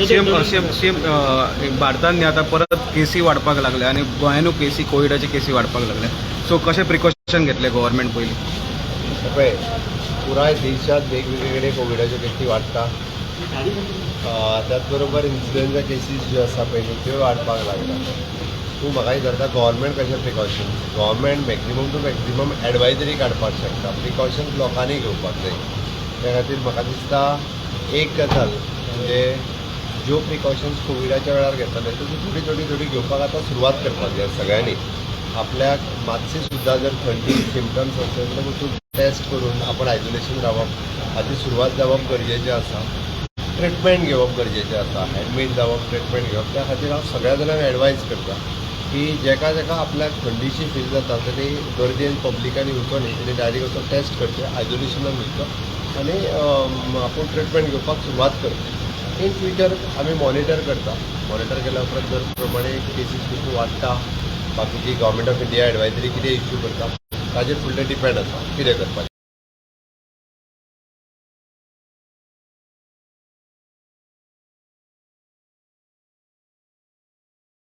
CM CM CM, भारतान न्ही आतां परत केसी वाडपाक लागल्या आनी गोंयानूय केसी, कोविडाचे केसी वाडपाक लागल्या. सो कशें प्रिकॉशन घेतले गव्हर्मेंट पयलीं? पळय, पुराय देशात वेगवेगळे कडेन कोविडाच्यो केसी वाडटा. त्याच बरोबर इन्फ्लुएन्जा केसीस ज्यो आसा पळय न्ही, त्यो वाडपाक लागल्या. तूं म्हाका विचारता गव्हर्मेंट कशें precaution? Government maximum to maximum advisory काडपाक शकता. प्रिकॉशन्स लोकांनी घेवपाक जाय. त्या खातीर म्हाका दिसता एक गजाल म्हणजे ज्यो प्रिकॉशन्स कोविडाच्या वेळार घेताले, त्यो थोडी थोडी थोडी घेवपाक आतां सुरवात करपाक जाय सगळ्यांनी. आपल्याक मातशी सुद्दां जर थंडी सिमटम्स आसत जाल्यार वचून टेस्ट करून आपण आयसोलेशन रावप हाची सुरवात जावप गरजेचें आसा. ट्रिटमेंट घेवप गरजेचें आसा. एडमीट जावप, ट्रिटमेंट घेवप. त्या खातीर हांव सगळ्या जाणांक एडवायज करता की जेका जेका आपल्याक थंडीशी फील जाता, तेणी गर्देन पब्लिकांनी वचो न्ही, तेणी डायरेक्ट वचून टेस्ट करचें, आयसोलेशनान वयचो आनी आपूण ट्रिटमेंट घेवपाक सुरवात करची. इन फ्युचर आमी मॉनिटर करता. मॉनिटर केल्या उपरांत जर प्रमाणे केसीस कश्यो वाडटा, बाकीची गव्हर्मेंट ऑफ इंडिया एडवायजरी कितें इश्यू करता, ताजेर फुडलें डिपेंड आसा कितें करपाचें.